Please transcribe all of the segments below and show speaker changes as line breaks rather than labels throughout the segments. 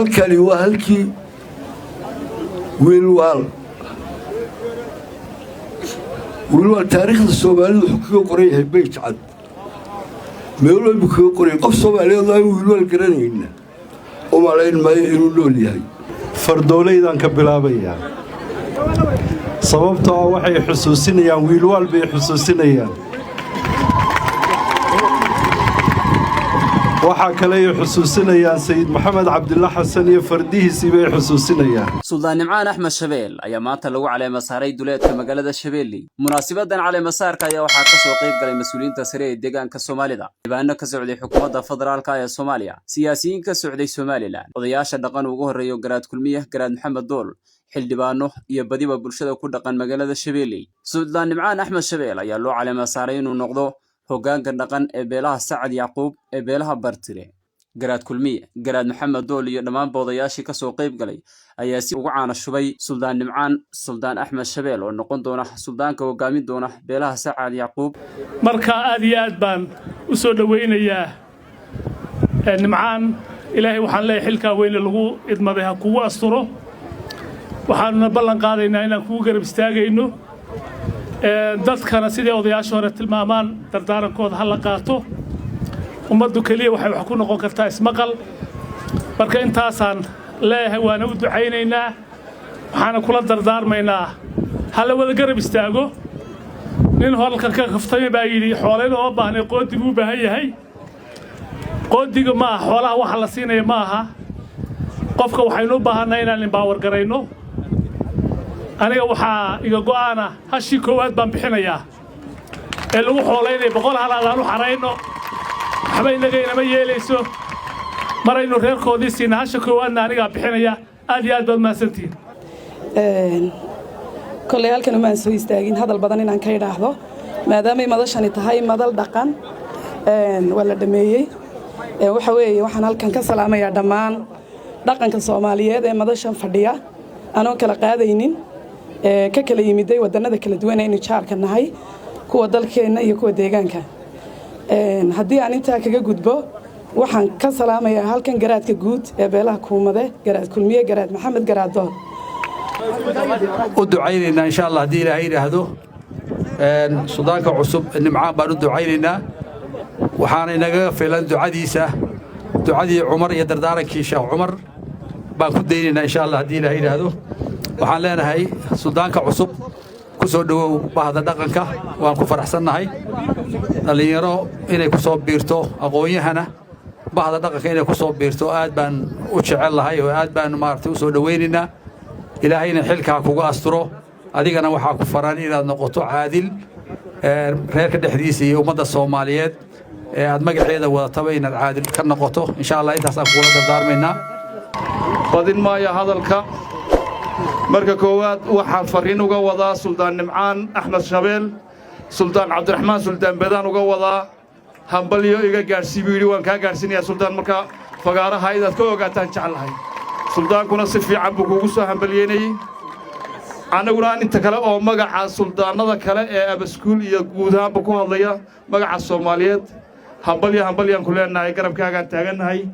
Halkani waa halkii Wiilwaal. Wiilwaal taariikhda Soomaalida wuxuu kaga qoran yahay bayj cad, meel walbu kaga qoraya. Qof Soomaaliyeed aan Wiilwaal garanayna u malayn maayo inuu nool yahay.
Fardooleydaan ka bilaabayaa, sababtoo ah waxay xusuusinayaan Wiilwaal bay xusuusinayaan. Waxaa kale ay xusuusinayaan Sayid Maxamed Cabdilla Xasan iyo fardihiisii bay xusuusinayaan.
Suldaan Nimcaan Axmed Shabeel ayaa maanta lagu caleema saaray duleedka magaalada Shabeelley. Munaasibadan caleemasaarka ayaa waxaa ka soo qayb galay mas-uuliyiinta sare ee deegaanka Soomaalida, xildhibaano ka socday xukuumadda federaalka ee Soomaaliya, siyaasiyiin ka socday Somaliland, odayaasha dhaqan ugu horreeyo Garaad Kulmiye, Garaad Maxamed Dool, xildhibaano iyo badiba bulshada ku dhaqan magaalada Shabeelley. Suldaan Nimcaan Axmed Shabeel ayaa loo caleema saaray inuu noqdo hoggaanka dhaqan ee beelaha Sacad Yacquub ee beelaha Bartire. Garaad Kulmiye, Garaad Maxamed Dool iyo dhammaanba odayaashii ka soo qayb galay ayaa si ugu caana shubay Suldaan Nimcaan Suldaan Axmed Shabeel oo noqon doona suldaanka hoggaamin doona beelaha Sacad Yacquub.
Marka aad iyo aad baan u soo dhowaynayaa Nimcaan. Ilaahay waxaan leeyahay xilkaa weyne lagu idmaday ha kugu asturo. Waxaanuna ballan qaadaynaa inaan kugu garab istaagayno. Dadkana sidai odayaasha hore tilmaamaan, dardaarankooda ha la qaato. Ummaddu keliya waxay wax ku noqon kartaa ismaqal. Marka intaasaan leeyahay, waana u ducaynaynaa, waxaana kula dardaarmaynaa ha la wada garab istaago. Nin halkan ka kaftami baa yidhi, xoolayn ooma baahnay, qoodi buu u baahan yahay. Qoodiga ma aha xoolaha waxa la siinaya ma aha. Qofka waxaynu u baahannay inaan empower garayno. Aniga waxaa iga go'aana hashii koowaad baan bixinayaa ee lagu xoolaynaya. 100 halaad aan u xarayno, waxba innaga inama yeelayso. Maraynu reerkoodii siina, hasha koowaadna anigaa bixinaya. Aad iyo aad baad mahadsantihiin.
Kolley halkan umaan soo istaagin hadal badan inaan ka idhaahdo, maadaamay madashani tahay madal dhaqan. Waa la dhameeyey. Waxa weeye, waxaan halkan ka salaamayaa dhammaan dhaqanka Soomaaliyeed ee madashan fadhiya, anoon kala qaadaynin, ka kala yimiday wadannada kala duwan aynu jaarka nahay, kuwa dalkeenna iyo kuwa deegaanka. Haddii aan intaa kaga gudbo, waxaan ka salaamayaa halkan garaadka guud ee beelaha Kuumade, Garaad Kulmiye, Garaad Maxamed Garaadoon.
U ducaynaynaa, insha Allah, haddii Ilaahay yidhaahdo, suldaanka cusub Nimcaan baan u ducaynaynaa. Waxaana inagaga filan ducadiisa, ducadii Cumar iyo dardaarankii Sheekh Cumar baan ku daynaynaa, insha Allah, haddii Ilaahay yidhaahdo. Waxaan leenahay suldaanka cusub, ku soo dhowow bahda dhaqanka. Waan ku faraxsannahay dhallinyaro inay ku soo biirto, aqoon-yahana bahda dhaqanka inay ku soo biirto. Aad baan u jecel lahay oo aad baan maaragtay u soo dhowaynaynaa. Ilaahayna xilkaa kuga asturo. Adigana waxaa ku faran inaad noqoto caadil reerka dhexdiisa iyo ummadda Soomaaliyeed ee aad magaceeda wadataba inaad caadil ka noqoto, insha Allah. Intaasaan kugula dardaarmaynaa.
Badin maayo hadalka. Marka koowaad waxaan farriin uga wadaa Suldaan Nimcaan Axmed Shabeel, Suldaan Cabdiraxmaan Suldaan Badaan uga wadaa. Hambalyo iga gaadhsii buu yidhi. Waan kaa gaadhsiinayaa, suldaan. Marka fagaaraha inaad ka ogaataan jeclahay, suldaankuna si fiican buu kuugu soo hambalyeynayey. Annaguna inta kale oo magaca suldaannada kale ee Abaskuul iyo guud ahaanba ku hadlaya magaca Soomaaliyeed, hambalyo, hambalyaan ku leenahay, garabkaagaan taagannahay.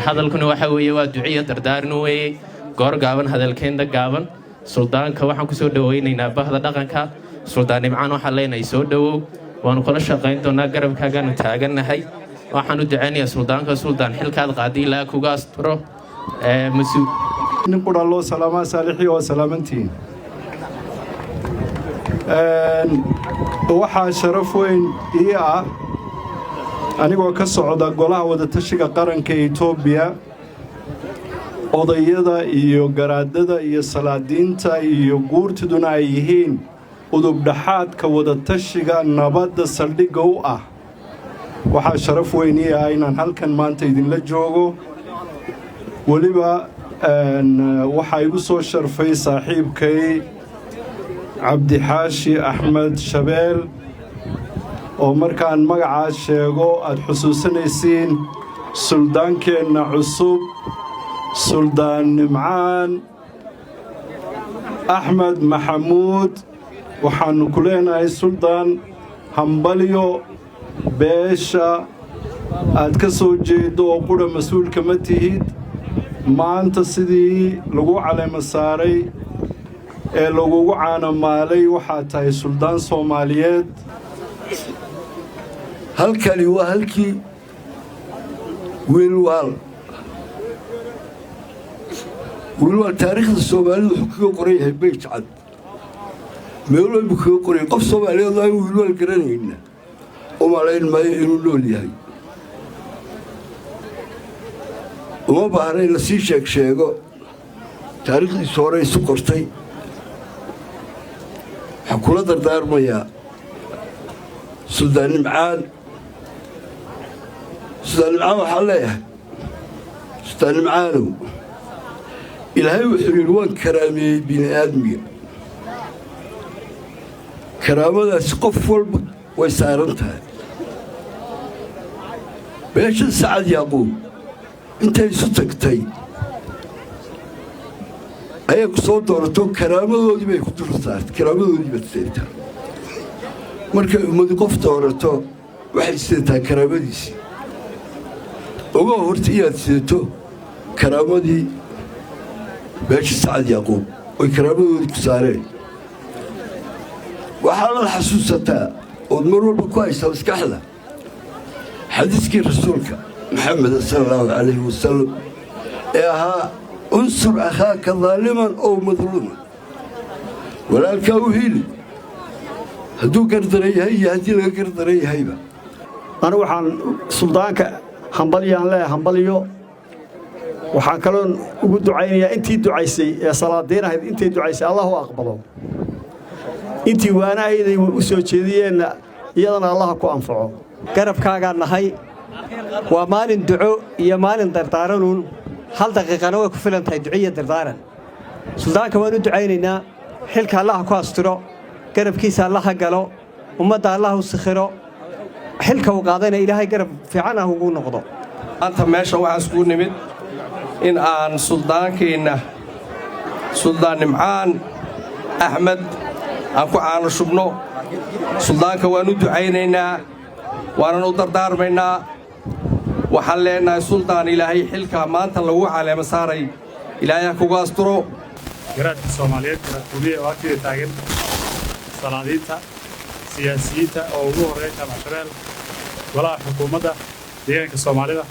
Hadalkuna waxa weeye waa duciyo dardaaran weeye. Goor gaaban hadalkeenda gaaban. Suldaanka waxaan ku soo dhowaynaynaa bahda dhaqanka. Suldaan Nimcaan waxaan leenahay soo dhowow, waanu kula shaqayn doonaa, garabkaagaanu taagannahay. Waxaan u ducaynayaa suldaanka. Suldaan, xilkaad qaadi Ilaa kuga asturo.
Nin qura loo salaamaa saalixii waa salaamantihiin. Waxaa sharaf weyn ii ah, anigoo ka socda Golaha Wadatashiga Qaranka Etoobiya, odayada iyo garaadada iyo salaadiinta iyo guurtiduna ay yihiin udubdhaxaadka wadatashiga nabadda saldhigga u ah, waxaa sharaf weyn ii ah inaan halkan maanta idinla joogo. Weliba waxaa igu soo sharfay saaxiibkay Cabdixaashi Axmed Shabeel, oo markaan magacaas sheego aad xusuusanaysiin suldaankeenna cusub, Suldaan Nimcaan Axmed Maxamuud. Waxaannu ku leenahay, suldaan, hambalyo. Beesha aad ka soo jeeddo oo qudha mas-uulka ma tihid. Maanta sidii lagu caleemo saaray ee lagugu caanamaalay, waxaa tahay suldaan Soomaaliyeed.
Halkani waa halkii Wiilwaal. Wiilwaal taariikhda Soomaalidu wuxuu kaga qoran yahay page cad, meel walbuu kaga qoran yahay. Qof Soomaaliyeed aan Wiilwaal garanayna u malayn maayo inuu nool yahay. Uma baahna in lasii sheeg sheego, taariikhdiisu hore isu qortay. Waxaan kula dardaarmayaa Suldaan Nimcaan. Suldaan Nimcaan waxaan leeyahay: Suldaan Nimcaanow, Ilaahay wuxuu yidhi, "Waan karaameeyey bini aadmiga." Karaamadaasi qof walba way saaran tahay. Beesha Sacad Yaaquub intay isu tagtay ayay ku soo doorato, karaamadoodii bay ku dul saartay, karaamadoodii baad sidataa. Markay ummadi qof doorato, waxay sidataa karaamadiisii. Ogo horta inaad sidato karaamadii beesha Sacad Yaaquub oy karaamadoodii ku saareen. Waxaanaad xasuusataa ood mar walba ku haysaa maskaxda xadiiskii Rasuulka Maxamed sala Allahu calayhi wasalam ee ahaa, "Unsur akhaaka daaliman ow madluuman." Walaalkaa u hili hadduu gardaran yahay iyo haddii laga gardaran yahayba.
Anigu waxaan suldaanka hambalyaan leeyahay, hambalyo. Waxaan kaloon ugu ducaynayaa intii ducaysay ee salaadiin ahayd. Intay ducaysay Allah u aqbalo, intii waanahayday u soo jeediyeenna iyadana Allaha ku anfaco.
Garabkaagaan nahay. Waa maalin duco iyo maalin dardaaranuun. Hal daqiiqana way ku filan tahay duco iyo dardaaran. Suldaanka waan u ducaynaynaa. Xilka Allaha ku asturo, garabkiisa Allaha galo, ummadda Allah u sikhiro, xilka uu qaadayna Ilaahay garab fiican ah ugu noqdo.
Maanta meesha waxaa iskugu nimid in aan suldaankeenna, Suldaan Nimcaan Axmed, aan ku caano shubno. Suldaanka waan u ducaynaynaa, waanan u dardaarmaynaa. Waxaan leennahay: Suldaan, Ilaahay xilka maanta lagu caleemo saaray Ilaahay ha kugu asturo.
Garaadka Soomaaliyeed, Garaad Kulmiye oo agtida taagan, salaadiinta, siyaasiyiinta oo ugu horreeya Jaamac Shabeel, golaha xukuumadda deegaanka Soomaalida,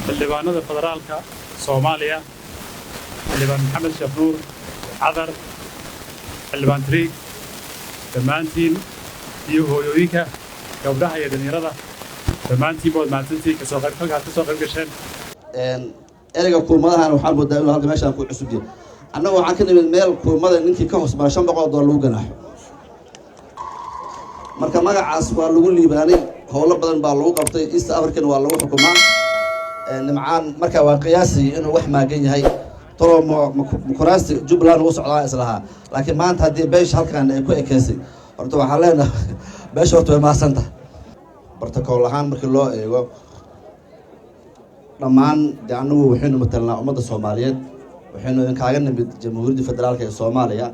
xildhibaanada federaalka Soomaaliya, Xildhibaan Maxamed Sheekh Nuur Cadar, Xildhibaan Triig, dhammaantiin iyo hooyooyinka, gabdhaha iyo dhallinyarada, dhammaantiin waad mahadsantihiin kasoo qayb halkaad ka soo qayb gasheen.
Ereyga kuumadahan waxaan moodaa inuu halka meeshaan ku cusub yahay. Annagu waxaan ka nimid meel kuumada ninkii ka hoos mara $500 lagu ganaaxo. Marka magacaas waa lagu liibaanay, howlo badan baa lagu qabtay, East African waa lagu xukumaa. Nimcaan marka waa qiyaasay inuu wax maagan yahay tolo mukuraasti Jubbaland uu socdaa islahaa, laakiin maanta haddii beesha halkan ay ku ekeysay, horta waxaan leenahay beesha horta way mahadsantahay. Protocol ahaan markii loo eego, dhammaan dee annagu waxaynu matalnaa ummadda Soomaaliyeed. Waxaynu idinkaaga nimid Jamhuuriyadda Federaalka ee Soomaaliya.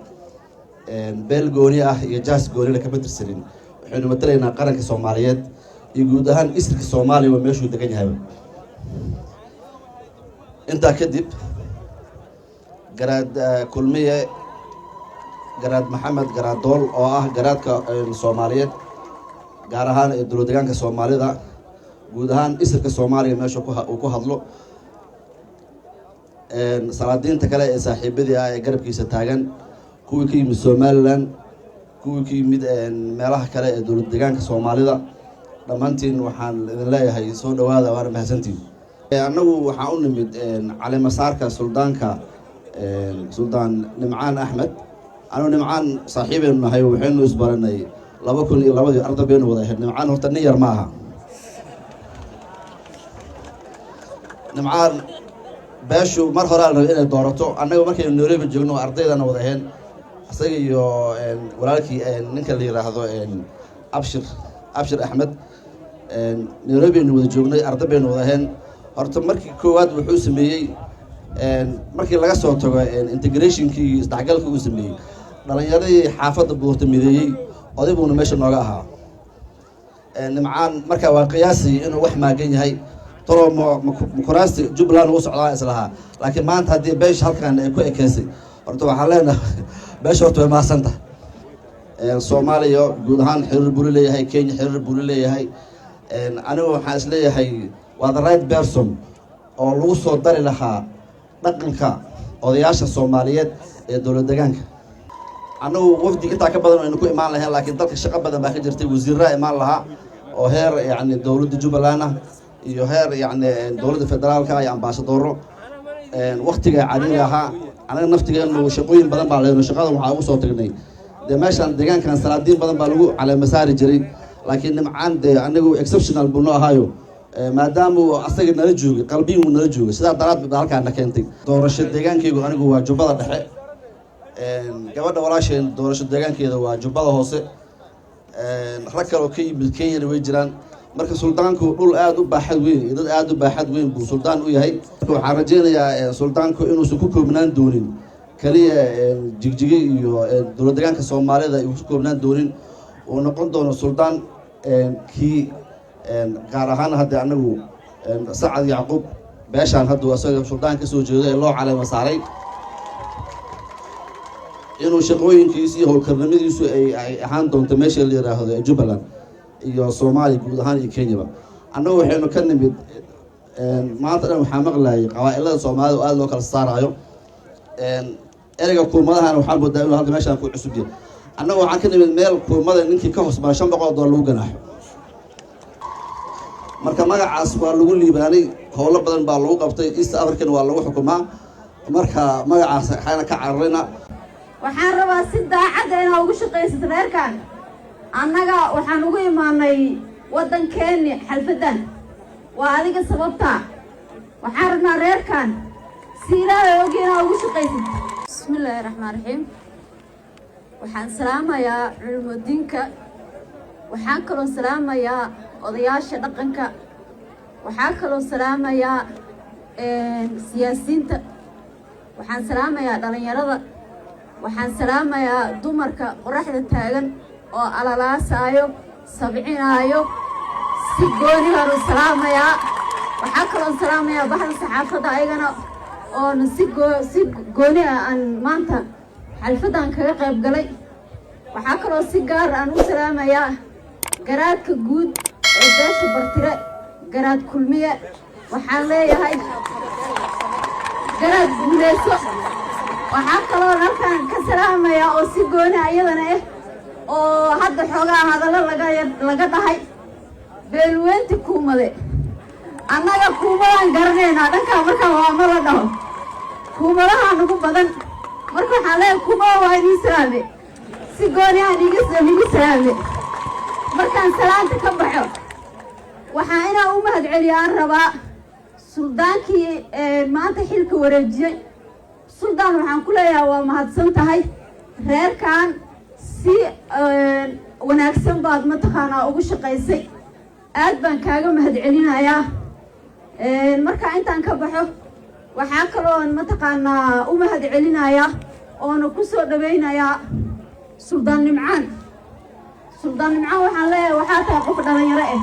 Beel gooni ah iyo jaas goonina kama tirsanin. Waxaynu matalaynaa qaranka Soomaaliyeed iyo guud ahaan isirka Soomaaliya waa meeshuu degan yahay. Intaa kadib, Garaad Kulmiye, Garaad Maxamed Garaad Dool, oo ah garaadka Soomaaliyeed, gaar ahaan ee dowlad deegaanka Soomaalida, guud ahaan isirka Soomaaliya meesha uu ku hadlo, salaadiinta kale ee saaxiibadii ah ee garabkiisa taagan, kuwii ka yimid Somaliland, kuwii ka yimid meelaha kale ee dowlad deegaanka Soomaalida, dhammaantiin waxaan idin leeyahay soo dhowaada, waana mahadsantiin. Annagu waxaan u nimid caleemasaarka suldaanka, Suldaan Nimcaan Axmed. Anugu Nimcaan saaxiibaynu nahay, waxaynu isbaranay 2002-dii, arday baynu wada ahayd. Nimcaan horta nin yar ma aha. Nimcaan beeshu mar horaa la rabay inay doorato. Annaga markaynu Nairobi joogno ardaydana wada ahayn, isaga iyo walaalkii ninka la yidhaahdo Abshir, Abshir Axmed, Nairobi aynu wada joognay, arday baynu wada ahayn. Horta markii koowaad wuxuu sameeyey, markii laga soo tago integrationkii iyo isdhexgalkii uu sameeyey, dhalinyaradii xaafadda Buurta mideeyey, oday buuna meesha nooga ahaa. Nimcaan marka waa qiyaasay inuu wax maagan yahay. Tolo mukuraasti Jubbaland u socdaa islahaa, laakiin maanta haddii beesha halkan ay ku ekeysay, horta waxaan leenahay beesha horta way mahadsan tahay. Soomaaliya guud ahaan xiriir buu leeyahay, Kenya xiriir buu leeyahay. Anigu waxaan isleeyahay waa the right person oo lagu soo dari lahaa dhaqanka odayaasha Soomaaliyeed ee dowlad deegaanka. Annagu wafdi intaa ka badan aynu ku imaan lahayn, laakiin dalka shaqo badan baa ka jirtay. Wasiiraa imaan lahaa oo heer yacni dowladda Jubbaland ah iyo heer yacni dowladda federaalka iyo ambaasadoro. Waktiga cariiri ahaa, anaga naftigeenu shaqooyin badan baa lehno. Shaqadan waxaa ugu soo tagnay dee meeshaan deegaankan salaadiin badan baa lagu caleema saari jiray, laakiin Nimcaan dee anigu exceptional buu noo ahaayo, maadaama uu asaga nala joogay, qalbiyin uu nala joogay, sidaa daraaddeed baa halkaa na keentay. Doorasho deegaankaygu anigu waa Jubbada Dhexe, gabadha walaasheen doorasho deegaankeeda waa Jubbada Hoose, rag kale oo ka yimid Kenyana way jiraan. Marka suldaanku dhul aada u baaxad weyn iyo dad aada u baaxad weyn buu suldaan u yahay. Marka waxaan rajaynayaa suldaanku inuusan ku koobnaan doonin kaliya Jigjige iyo dowlad deegaanka Soomaalida ku koobnaan doonin, uu noqon doono suldaan kii gaar ahaan hadda anagu Sacad Yacquub beeshaan hadda isaga suldaan ka soo jeedo ee loo caleema saaray, inuu shaqooyinkiisu iyo howlkarnimadiisu ay ahaan doonto meesha la yiraahdo ee Jubbaland iyo Soomaaliya guud ahaan iyo Kenyaba. Annagu waxaynu ka nimid, maanta dhan waxaa maqlayay qabaa'ilada Soomaalida oo aada loo kala saaraayo. Ereyga kuumadahana waxaan moodaa inuu halka meeshaan ku cusub yahay. Annagu waxaan ka nimid meel kuumada ninkii ka hoos mara $500 lagu ganaaxo. Marka magacaas waa lagu liibaanay, howlo badan baa lagu qabtay, East African waa lagu xukumaa. Marka magacaas waxaana ka cararina.
Waxaan rabaa si daacadda inaa ugu shaqaysid reerkan. Annaga waxaan ugu imaanay waddankeenni xalfaddan waa adiga sababtaa. Waxaan rabnaa reerkan si Ilaahay ogi inaa ugu shaqaysid. Bismillaahi raxmaan raxiim. Waxaan salaamayaa culimodiinka, waxaan kaloo salaamayaa odayaasha dhaqanka, waxaan kaloo salaamayaa siyaasiyiinta, waxaan salaamayaa dhallinyarada, waxaan salaamayaa dumarka qoraxda taagan oo alalaasaayo sabcinaayo, si gooni baan u salaamayaa. Waxaa kaloo salaamayaa baxda saxaafadda ayagana oona si gooni ah aan maanta xalfaddan kaga qayb galay. Waxaa kaloo si gaar aan u salaamayaa garaadka guud ee beesha Bartire, Garaad Kulmiye. Waxaan leeyahay, garaad, guuleyso. Waxaa kaloo halkan ka salaamayaa oo si gooni iyadana ah oo hadda xoogaa hadallo laga dhahay beelweynti Kuumade. Annaga kuumadaan garanaynaa dhankaa markaa waa ma la dhaho kuumadahaa nagu badan. Marka waxaan leeyahay, kuumada waa idiin salaame, si gooni aan igu salaame. Markaan salaanta ka baxo, waxaa inaan u mahad celiyo aan rabaa suldaankii maanta xilka wareejiyey. Suldaan, waxaan ku leeyahay waa mahadsan tahay. Reerkan si wanaagsan baad mataqaanaa ugu shaqaysay, aad baan kaaga mahad celinayaa. Marka intaan ka baxo, waxaa kaloon mataqaanaa u mahad celinayaa oona ku soo dhawaynayaa Suldaan Nimcaan. Suldaan Nimcaan waxaan leeyahay, waxaa tahay qof dhalinyaro ah.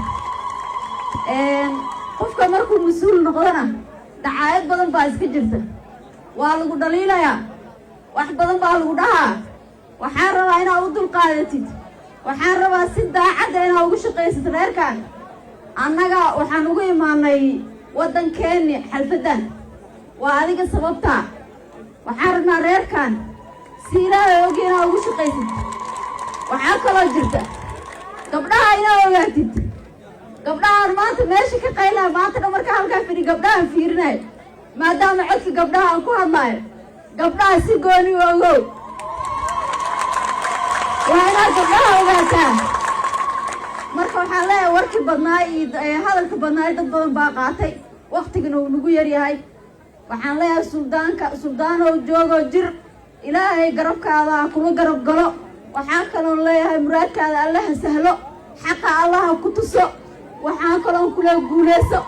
Qofka markuu mas-uul noqdona dacaayad badan baa iska jirta, waa lagu dhaliilayaa, wax badan baa lagu dhahaa. Waxaan rabaa inaad u dulqaadatid, waxaan rabaa si daacadda inaad ugu shaqaysid reerkan. Annaga waxaan ugu imaanay waddankeenni xalfaddan waa adiga sababtaa. Waxaan rabnaa reerkan si Ilaahay ogi inaad ugu shaqaysid. Waxaa kaloo jirta gabdhaha inaad ogaatid, gabdhahaan maanta meesha ka qaylaya, maanta dhan markaa halkaa fidhi gabdhahaan fiirinayo, maadaama codka gabdhaha aan ku hadlaayo, gabdhaha si gooni u ogow, waa inaad gabdhaha ogaataa. Marka waxaan leeyahay, warkii badnaa iyo hadalka badnaay dad badan baa qaatay, waktigana uu nagu yaryahay. Waxaan leeyahay suldaanka, suldaanow joogoo jir, Ilaahay garabkaada ha kula garab galo. Waxaan kaloon leeyahay, muraadkaada Allaha sahlo, xaqa Allaha ku tuso. Waxaan kaloon kula guulayso.